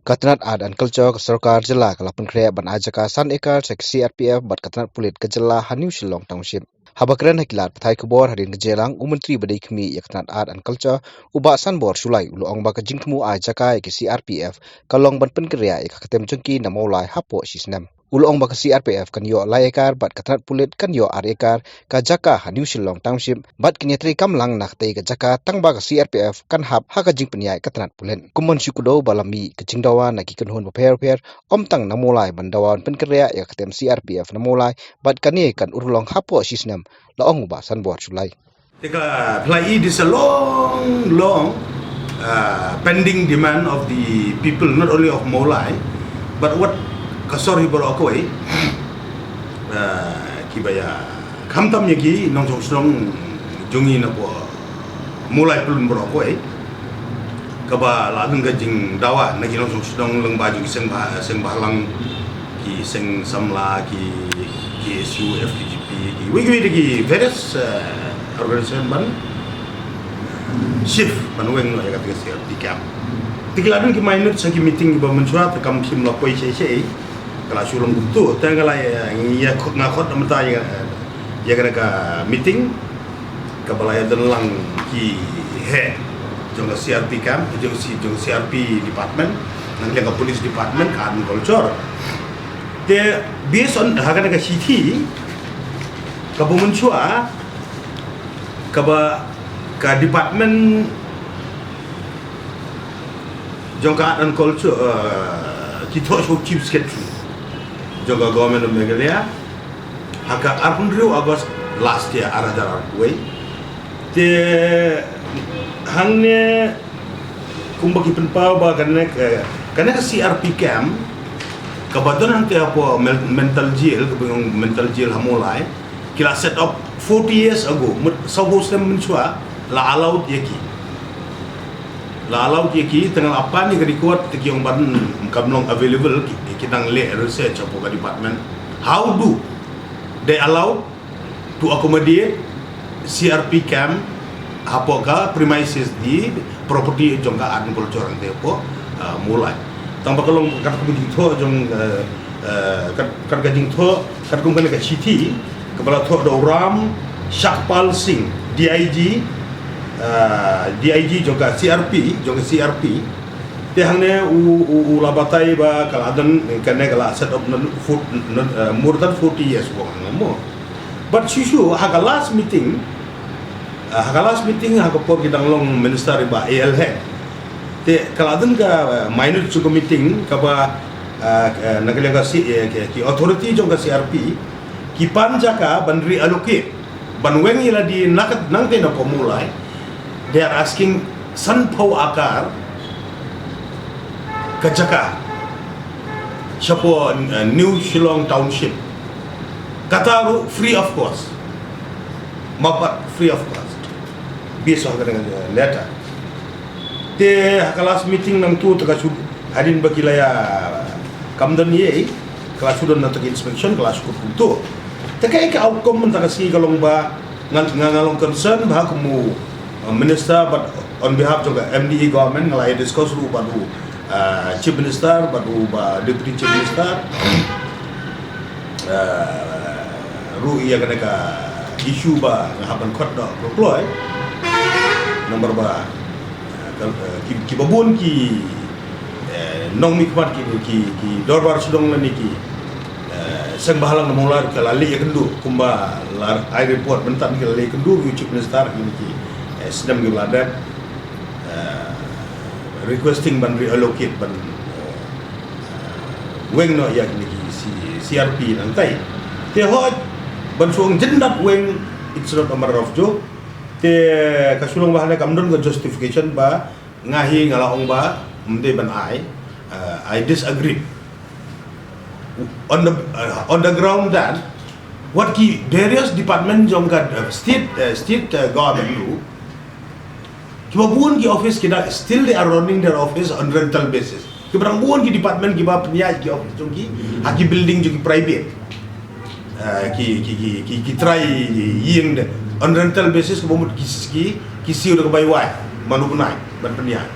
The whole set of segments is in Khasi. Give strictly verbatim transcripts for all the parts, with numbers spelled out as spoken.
Ka tnat Art and Culture ka sorkar jylla ka la pynkhreh ban ai jaka san ekar sha ka C R P F bad ka tnat pulit ka jylla ha New Shillong Township. Haba kren ha ki lad pathai khubor hadien ka jingïalang u Myntri ba dei khmih ïa ka tnat Art and Culture, u Bah Sanbor Shullai, u la ong ba ka jingthmu ai jaka ïa ki C R P F ka long ban pynkynriah ïa ka ktien jong ki na Mawlai hapoh shi snem. U la ong ba ka C R P F kan ïoh lai ekar bad ka tnat pulit kan ïoh ar ekar ka jaka ha New Shillong Township bad kin ïatrei kam lang na katei ka jaka tang ba ka C R P F kan hap ha ka jingpynïaid ka tnat pulit. Kum ban shu kdew ba la mih ka jingdawa na ki kynhun bapher bapher, ym tang na Mawlai ban dawa ban pynkynriah ïa ka ktien C R P F na Mawlai bad kane kan urlong hapoh shi snem, la ong u Bah Sanbor Shullai. Te ka phlai, this a long, long, uh, pending demand of the people, not only of Mawlai, but wat ka sor hi baroh kawei, uh, kiba ïa khamtam ïa ki nongshong shnong jong ngi napoh Mawlai pyllun baroh kawei. Kaba la don ka jingdawa na ki nongshong shnong lyngba jong ki seng bah-, seng bhalang, ki seng samla, ki K S U, F K J P, ki wei ki wei de ki various, eh, organization ban shift ban weng noh ïa ka C R P camp. Te ki la don ki minutes ha ki meeting kiba mynshuwa te kam shym la poi shisha. Ka la shu long kumto, te nga la, eh, ïa khot, nga khot na mynta ïa, ïa kane ka meeting. Kaba la ïa don lang ki heh jong ka C R P camp, jong C, jong C R P department, nang jong ka police department, ka art and culture. Te based on ha kane ka shithi kaba mynshuwa, kaba ka department jong ka art and culture, uh, ki thoh sha u chief secretary jong ka government of Meghalaya ha ka arphew hynriew August last year, ar hajar arphew wei. Te hangne kumba ki pynpaw ba kane ka, kane ka C R P camp kaba don hangte hapoh mel-, mental jail, kaba ong mental jail ha Mawlai, ki la set up forty years ago, mut sawphew snem mynshuwa la allowed ïa ki. La allowed ïa ki, te nga la pan ïa ka record, te ki ong ban kam long available, ki, ki nang leh research hapoh ka department. How do they allow to accommodate C R P camp hapoh ka premises, the property jong ka art and culture hangte hapoh, uh, Mawlai. Tang ba ka long kat ka jingthoh jong, uh, uh, kat, kat ka jingthoh, katkum kane ka shithi kaba la thoh da u Ram Shakpal Singh, D I G, uh, D I G jong ka C R P, jong ka C R P. Te hangne u, u, u la batai ba ka la don, kane ka la set up na fort-, na, uh, more than forty years ago, mo. But shuh shuh ha ka last meeting, uh, ha ka last meeting ha ka por ki dang long minister i Bah A L Hek. Te ka la don ka, uh, minutes jong ka meeting kaba, uh, uh, na ka liang ka C, uh, ki, ki authority jong ka C R P ki pan jaka ban reallocate, ban weng ïa lade na ka, nangte napoh Mawlai. They are asking sanphew akar ka jaka shapoh, uh, New Shillong Township. Kata ruh free of cost. Map pat free of cost. Based on ka, uh, letter. Te ha ka last meeting nangtu te ka shu, hadien ba ki la ïa kam don ïa, ka la shu don na ka inspection, ka la shu kut kumto. Te kaei ka outcome mynta ka sngi ka long ba nga, nga, nga long concern ba ha kum u, uh, minister, but on behalf jong ka M D A government nga la ïa discuss ruh bad u, uh, chief minister bad u, bah, deputy chief minister. Uh, ruh ïa kane ka issue ba nga hap ban khot noh kloi kloi. Namar ba, uh, ka, uh, ki, kiba bun ki, eh, nongmihkhmat, ki, ki, ki dorbar shnong lane ki, eh, seng bhalang na Mawlai ka la leh ïakynduh kumba la ai report mynta, ki la leh ïakynduh ïa u chief minister ha kine ki, eh, snem kiba la dep, eh, requesting ban reallocate, ban, eh, weng noh ïa kine ki C-, C R P nangtai. Te hooid, ban shu ong jyndat weng, it's not a matter of joke. Te ka shu long ba hangne kam don ka justification ba nga hi nga la ong ba ym dei ban ai. Uh, I disagree. On the, uh, on the ground that what ki various department jong ka, uh, state, uh, state, uh, government ruh, kiba bun ki office ki da, still they are running their office on rental basis. Kiba dang bun ki department kiba pynïaid ki office jong ki ha ki building jong ki private. Eh, ki, ki, ki, ki, ki trai ïing de on rental basis, kiba mut ki, ki, ki siew da ka bai wai ban u bnai ban pynïaid.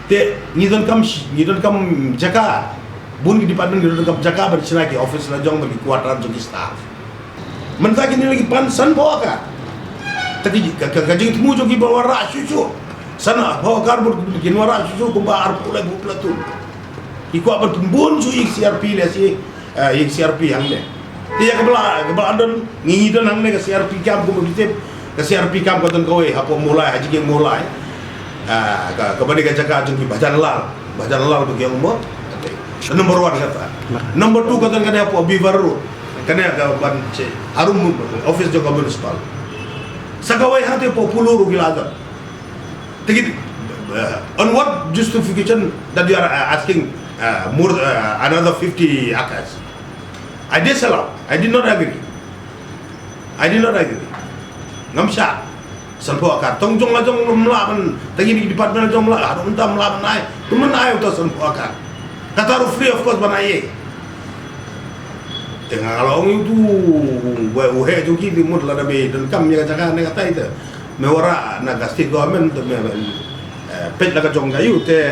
Te ngi donkam shi-, ngi donkam jaka. Bun ki department ngi donkam jaka ban shna ki office la jong bad ki quarter jong ki staff. Mynta kine la ki pan sanphew akar. Te ki ka, ka, ka jingthmu jong ki ba wanrah shuh shuh. Sanphew akar bad kin wanrah shuh shuh kumba arphew laiphew platoon. Ki kwah ban pynbun shuh ïa ki C R P lehse, eh, ïa ki C R P hangne. Te ïa kaba la, kaba la don, ngi, ngi don hangne ka C R P camp kumba ki tip, ka C R P camp ka don kawei hapoh Mawlai, ha jingïeng Mawlai. Ah, ka, kaba dei ka jaka jong ki Bhajan Lal, Bhajan Lal ba ki ong mo. Number one kata. Number two kata kane hapoh Beaver Road. Kane ka ban che harum office jong ka municipal. Sa kawei hangte hapoh Polo ruh ki la don. Te ki, uh, on what justification that you are, uh, asking, uh, more, uh, another fifty acres? I disallow. I did not agree. I did not agree. Ngam shah. Sanphew akar. Tang jong la jong ym lah ban, tang ïa ki department la jong ym lah, haduh mynta ym lah ban ai. Kumno ai uta sanphew akar? Kata ruh free of cost ban ai. Te nga la ong ïa utu, wei u heh jong ki, te mut lada ba donkam ïa ka jaka ne katai te me wanrah na ka state government te me, eh, peit la ka jong ka ïa u te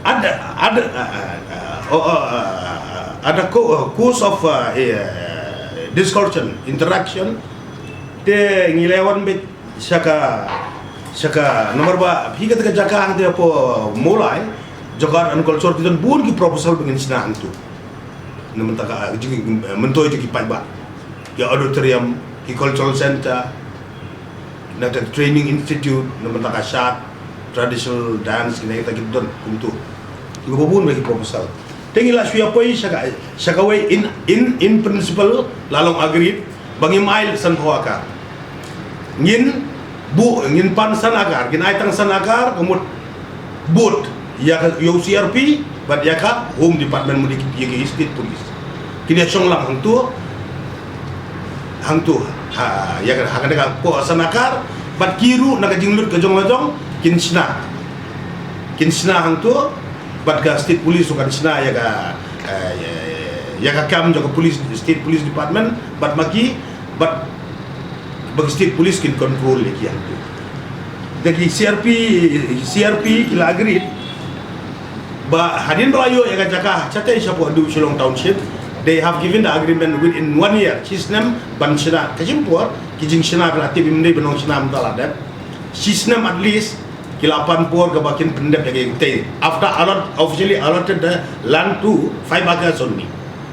ada, ada, eh, eh, eh, oh, oh, eh, ada co-, eh, course of, eh, eh, discussion, interaction. Te ngi la wan beit sha ka, sha ka namar ba phi kata ka jaka hangte hapoh Mawlai, jong ka art and culture, ki don bun ki proposal ba ngin shna hangtu. Na mynta ka, ah, jing, eh, myntoi jong ki paidbah. Ki auditorium, ki cultural center, na ka training institute, na mynta ka shad, traditional dance, kine kita ki don kumtu. Ki ba bun ba ki proposal. Te ngi la shu ïa poi sha ka, sha kawei in, in, in principle, la long agreed, ba ngim ai sanphew akar. Ngin bu, ngin pan san akar, ngin ai tang san akar, ka mut bud ïa ka, ïa u C R P, bad ïa ka Home Department, mut ïa ki, ïa ki state police. Kin ïa shong lang hangtu, hangtu, ha, ïa ka, ha ka, ka poh san akar, bad ki ruh na ka jinglut ka jong la jong, kin shna. Kin shna hangtu, bad ka state police ruh kan shna ïa ka, eh, ïa ka kam jong ka police, state police department, bad ma ki, bad ba ki state police kin control ïa ki hangtu. Te ki C R P, C R P ki la agreed ba hadien ba la ïoh ïa ka jaka shatai shapoh New Shillong Township, they have given the agreement within one year, shi snem ban shna. Ka jingpor ki jingshna ka la tip, ym dei ban ong shna mynta la dep. Shi snem at least ki la pan por kaba kin pyndep ïa ka, te after allot, officially allotted the land to five acres only.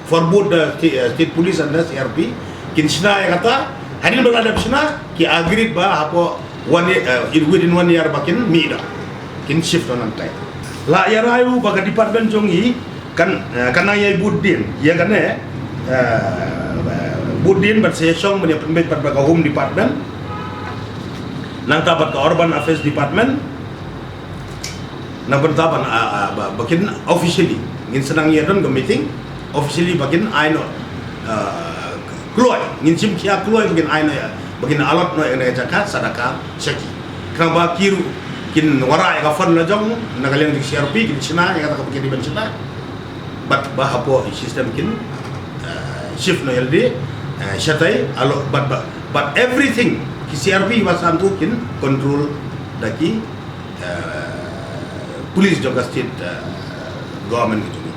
For both the sta-, uh, state police and the C R P, kin shna ïa kata, hadien ba la dep shna, ki agreed ba hapoh one year, uh, in, within one year ba kin mih da. Kin shift na nangtai. La ïa rai u ba ka department jong i kan, uh, kan nang ïa bud dien, ïa kane, uh, bud dien bad sa ïa shong ban ïa pynbeit bad ba ka Home Department. Nangta bad ka Urban Affairs Department. Na bynta ban, ah, ah, ba, ba kin officially, ngin sa nang ïa don ka meeting, officially ba kin ai noh, ah, kloi, ngin shim khia kloi ba kin ai noh ïa, ba kin allot noh ïa ka jaka san akar sha ki. Khnang ba ki ruh kin wanrah ïa ka fund la jong, na ka liang jong C R P kin shna ïa kata kaba kin dei ban shna. Bad ba hapoh system kin, ah, shift noh ïa lade, ah, shatai, allot, bad, bad, bad everything ki C R P ba san tu kin control da ki, eh, police jong ka state, eh, government ka jong ngi.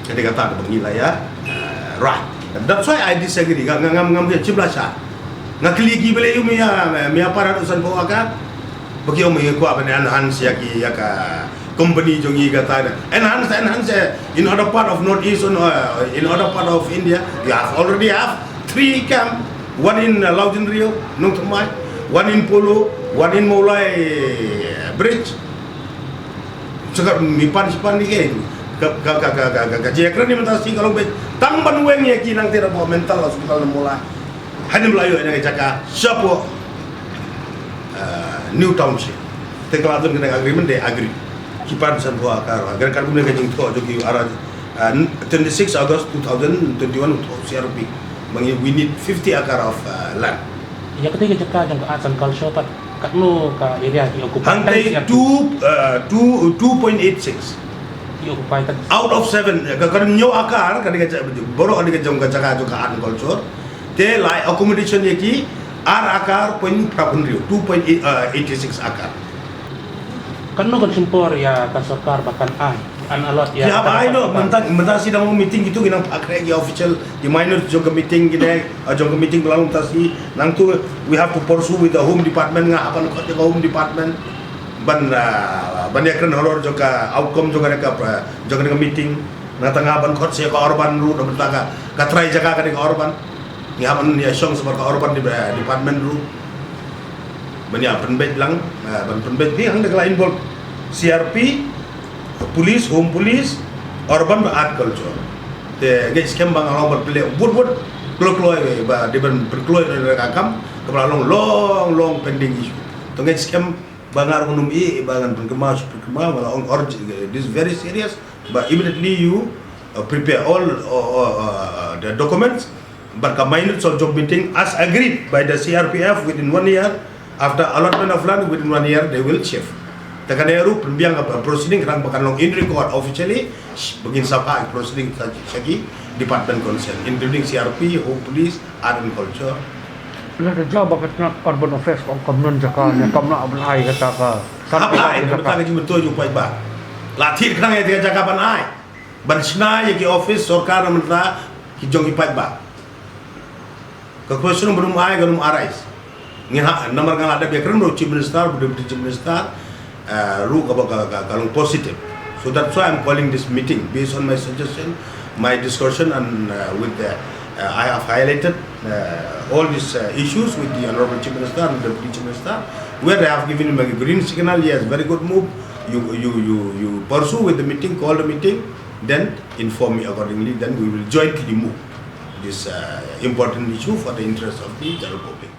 Ka dei kata kaba ngi la ïa, eh, rai. That's why I disagree. Nga, nga, ngam, ngam shym la shah. Nga kylli ki balei, ïa u, ïa, ïa para usan pho aka. Ba ki ong ïa kwah ban enhance ïa ki, ïa ka company jong ngi kata. Enhance, enhance, eh, in other part of Northeast, uh, in other part of India, you have already have three camp. One in, uh, Laujinriew, Nongthymmai, one in Polo, one in Mawlai, uh, Bridge. Saka mi pan, si pan ni ke. Ka, ka, ka jingkren ni mynta shi ka long beit tang ban weng ïa ki nangta hapoh mental hospital na Mawlai. Hadien ba la ïoh ïa ka jaka shapoh, uh, New Township. Te ka la don kane ka agreement, they agree. Ki pan san phew akar, agreement ka jingthoh jong ki ara, uh, twenty-six August two thousand twenty-one, u thoh C R P. Ba ngi, we need fifty acre of, uh, land. Ïa kata ka jaka jong ka arts and culture pat, katno ka area ki occupy? Hangtei two, uh, two, two point eight six. Ki occupy kat out of seven, ka, ka hynñiew akar, ka dei ka jaka, baroh ka dei ka jong ka jaka jong ka art and culture. Te la accommodation ïa ki ar akar point phra hynriew, two point eight, uh, eighty-six akar. Katno kan shim por ïa ka sorkar ba kan ai, an allot ïa. Ïa, ka ba ai, no, sorkar. Mynta, mynta shi dang meeting, kito ki nang phah khreh ki official, ki minutes jong ka meeting kine, ah, jong ka meeting ba la long mynta shi, nangtu we have to pursue with the Home Department, nga hap ban khot ïa ka Home Department ban, ah, ban ïakren halor jong ka outcome jong ka, ah, jong ka meeting. Nangta nga ban khot sha ka Urban ruh, namar ka, ka trai jaka ka dei ka Urban. Nga hap ban ïa shong sha ka Urban di, eh, Department ruh ban ïa pynbeit lang, eh, ban pynbeit, di hangne ka la involve C R P, Police, Home Police, Urban bad Art Culture. Te ngeit skhem ba nga long ban pynleh bun bun kloi kloi, eh, ba dei ban pynkloi ïa ka kam kaba la long long long pending issue. Te ngeit skhem ba nga ruh ngam ïohi ba ngan pynkynmaw shu pynkynmaw, nga la ong urge, this is very serious, but immediately you, uh, prepare all, uh, uh, uh, the documents, bad ka minutes of job meeting as agreed by the C R P F, within one year, after allotment of land, within one year they will shift. Te kane ruh pynbiang ka proceeding khnang ba kan long in record officially, sh-, ba ngin sa phah proceeding sha ki department concern, including C R P, Home, Police, Art and Culture. Lada jia ba ka tnat Urban Affairs ka ong kam don jaka ne kam lah ban ai kata ka. Hap ai, ka jaka. Mynta ka jingmyntoi jong u paidbah. La thied khnang ïa ka jaka ban ai, ban shna ïa ki office sorkar mynta ki jong ki paidbah. Ka question ba ym ai, ka ym arise. Ngi ha, namar nga la dep ïakren bad u Chief Minister, bad u Deputy Chief Minister, uh, ruh kaba ka, ka, ka long positive. So that's why I'm calling this meeting, based on my suggestion, my discussion, and, uh, with the, uh, I have highlighted, uh, all these, uh, issues with the Honorable Chief Minister and Deputy Chief Minister, where I have given him a green signal, yes, very good move. You, you, you, you pursue with the meeting, call the meeting, then inform me accordingly. Then we will jointly move this, uh, important issue for the interest of the general public.